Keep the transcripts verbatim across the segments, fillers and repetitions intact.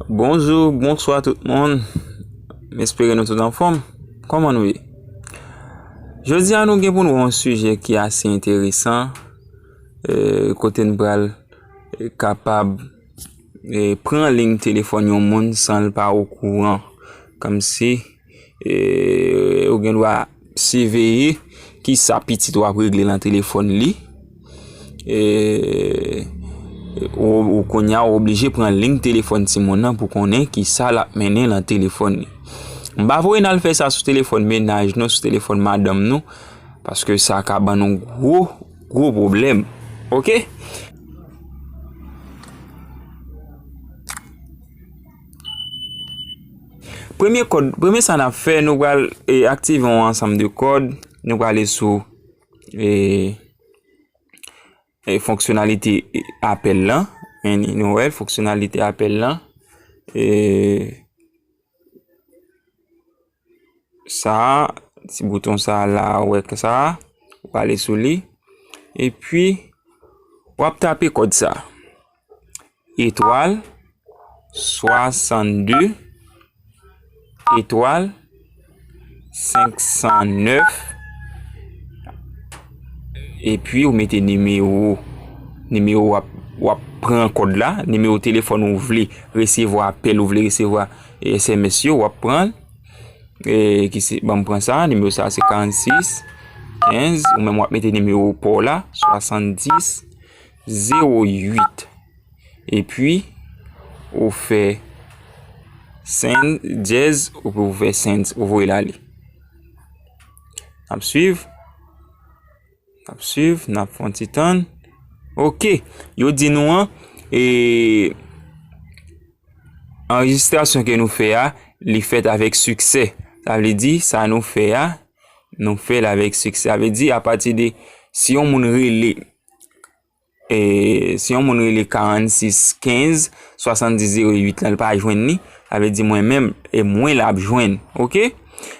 Bonjou, bonswa tout moun. M espere nou tout anfòm. Kòman nou ye? Jodi a, nou gen pou n wè yon sijè ki ase enteresan, eh, kote n pral, eh, kapab, eh, pran liy telefòn yon moun san l pa okouran. Kòmsi, eh, ou gen dwa siveye kisa pitit w ap regle nan telefòn li. Eh, ou, ou kounye a, ou oblije pran liy telefòn timoun nan pou konnen kisa l ap mennen nan telefòn li. M pa voye n al fè sa sou telefòn mennaj nou, sou telefòn madanm nou, paske sa ka ban nou gwo, gwo pwoblèm. Oke? Premye kòd, premye sa n ap fè, nou pral, eh, aktive yon ansanm de kòd. Nou prale sou, eh, eh, fonksyonalite, eh, apèl lan. Men nou wè l, fonksyonalite apèl lan. Eh, sa, ti bouton sa la, ou wè sa, ou prale sou li. Epi, w ap tape kòd sa. Etwal, swasannde, etwal, senk san nèf, epi ou mete nimewo, nimewo w ap, w ap pran kòd la, nimewo telefòn ou vle resevwa apèl, ou vle resevwa S M S yo, w ap pran l. E, ki se, ban m pran sa, nimewo sa se karannsis kenz, ou menm w ap mete nimewo pa w la, swasanndis zewo uit. Epi, ou fè send, dyèz, ou pou fè send, ou voye l ale. N ap swiv. N ap swiv, n ap fè yon ti tann. Oke, yo di nou an, e, anrejistrasyon ke nou fè a, li fèt avèk siksè. Sa vle di, sa nou fè a, nou fè l avèk siksè. Sa vle di, apati de, si yon moun rele, e, si yon moun rele karannsis kenz, swasanndis zewo uit lan, l pa jwenn li, sa vle di mwen menm, e mwen l ap jwenn, oke?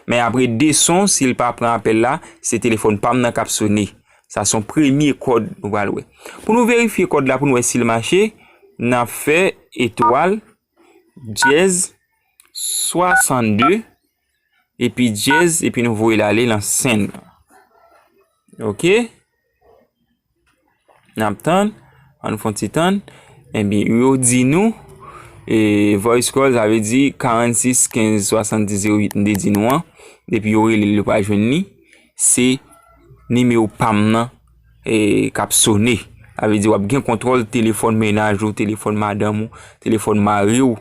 Men apre de son, si l pa pran apèl la, se telefòn pa m nan k ap sone. Sa se yon premye kòd nou pral wè. Pou nou verifye kòd la, pou nou wè si l mache, n ap fè etwal, dyèz, swasanndde, epi dyèz, epi nou voye l ale nan send. Oke? N ap tann, ann fè yon ti tann. Ebyen, yo di nou, e, voice call, sa vle di karannsis kenz swasanndis zewo uit, m te di nou an. Depi yo rele l, yo pa jwenn li. Se nimewo pa m nan, e, k ap sone. Sa vle di w ap gen kontwòl telefòn mennaj ou, telefòn madanm ou, telefòn mari w.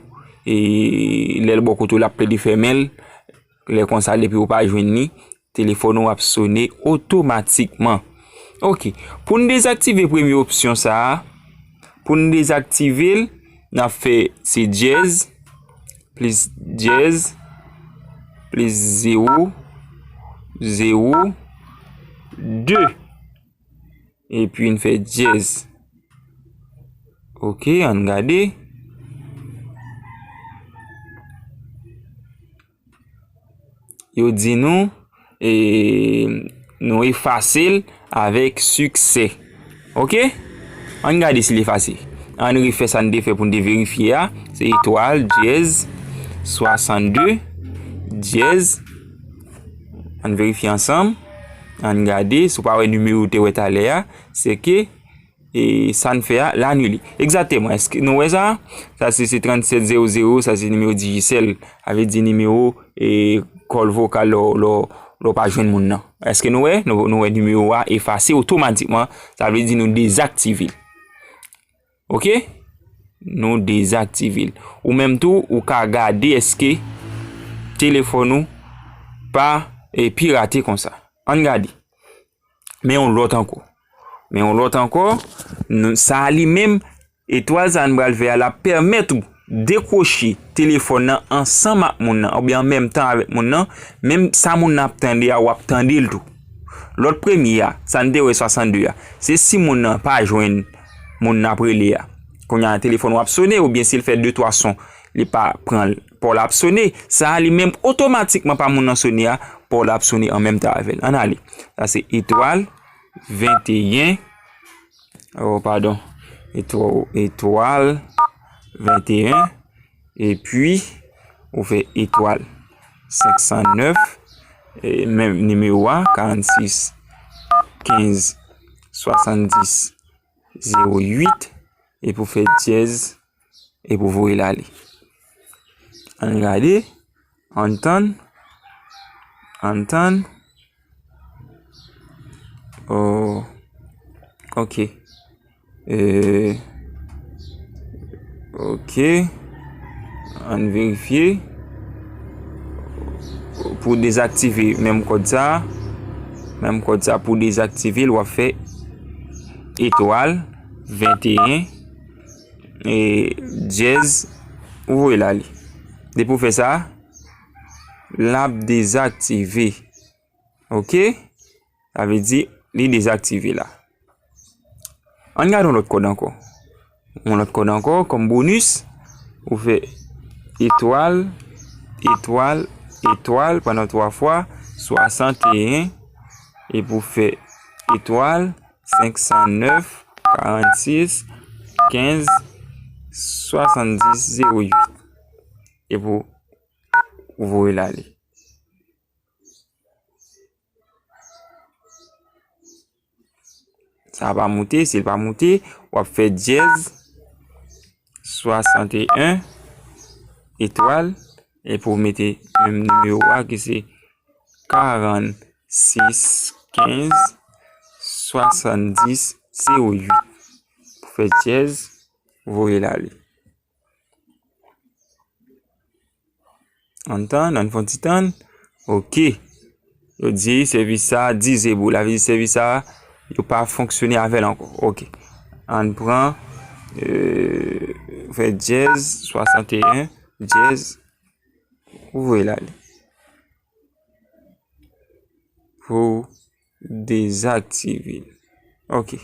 E, lè l bò kote w, l ap plede fèmen l. Lè konsa, depi w pa jwenn li, telefòn ou ap sone otomatikman. Oke. Pou n dezaktive premye opsyon sa a, pou n dezaktive l, n ap fè se dyèz, plis dyèz, plis zewo, zewo, de. Epi n fè dyèz. Oke, ann gade. Yo di nou, e, nou efase l avèk siksè. Oke? Ann gade si l efase. Ann refè sa n te fè pou n te verifye a. Se etwal, dyèz, swasanndde, dyèz. Ann verifye ansanm. Ann gade. Si w pa wè nimewo w te wè talè a, se ke, e, sa n fè a, l anile. Egzakteman. Èske nou wè sa? Sa se, se trannsèt zewo zewo, sa se nimewo Digicel. Sa vle di nimewo, e, kòl vokal lè w, lè w, lè w pa jwenn moun nan. Èske nou wè? Nou, nou wè nimewo a efase otomatikman. Sa vle di nou dezaktive l. Oke? Nou dezaktive l. Ou menm tou, ou ka gade èske telefòn ou pa, e, pirate konsa. Ann gade. Men yon lòt ankò. Men yon lòt ankò, nou, sa a li menm, etwal sa a n pral fè a, l ap pèmèt ou dekwoche telefòn nan ansanm ak moun nan, oubyen an menm tan avèk moun nan, menm sa moun nan ap tande a, w ap tande l tou. Lòt premye a, sa n te wè swasanndde a, se si moun nan pa jwenn moun n ap rele a. Kounye a, telefòn w ap sone, oubyen si l fè de twa son, li pa pran l, pa w la ap sone. Sa a li menm, otomatikman pa moun nan sone a, pa w la ap sone an menm tan avè l. Ann ale. Sa se etwal, venteyen, oh, padon, etwa-, etwal, venteyen, epi ou fè etwal senk san nèf, e menm nimewo a, karannsis kenz swasanndis zewo uit, epi ou fè dyèz, epi ou voye l ale. Ann gade, ann tann, ann tann. Oh, ok. E, ok. Ann verifye. Pou dezaktive menm kòd sa, menm kòd sa, pou dezaktive l, w ap fè etwal venteyen, e dyèz, ou voye l ale. Depi w fè sa, l ap dezaktive. Ok? Sa vle di, li dezaktive la. Ann gade yon lòt kòd ankò. Yon lòt kòd ankò, kòm bonis, ou fè etwal, etwal, etwal pandan twa fwa, swasanteyen, epi ou fè etwal, senk san nèf, karannsis, kenz, swasanndis, zewo uit. Epi ou voye l ale. Sa pa moute, si l pa moute, w ap fè dyèz swasanteyen etwal, epi w mete menm nimewo a ki se karannsis kenz swasanndis zewo uit. Pou fè dyèz, voye l ale. Ann tann, ann fè yon ti tann. Ok. Yo di sèvis sa a disable. Sa vle di sèvis sa a, yo pa fonksyone avè l ankò. Ok. Ann pran, euh, fè dyèz swasanteyen, dyèz, ou voye l ale. Pou dezaktive l. Ok.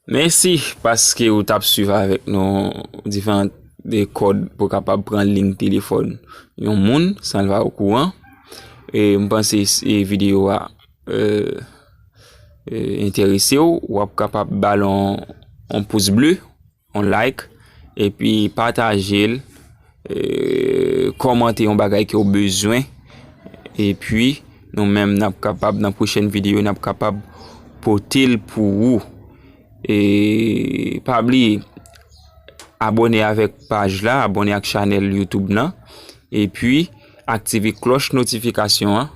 Mèsi paske ou t ap swiv avèk nou diferan de kòd pou kapab pran liy telefòn yon moun san l pa okouran. E m panse si videyo a, euh, euh, enterese w, w ap kapab ba l yon, yon pous ble, yon like, epi pataje l, e, kòmante yon bagay ke w bezwen. Epi, nou menm, n ap kapab, nan pwochèn videyo, n ap kapab pote l pou ou. E pa bliye, abòne avèk paj la, abòne ak chanèl YouTube nan. Epi, aktive klòch notifikasyon an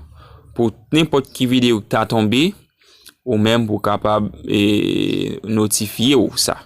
pou nenpòt ki videyo ki ta tonbe, ou menm pou kapab, e, notifye w sa.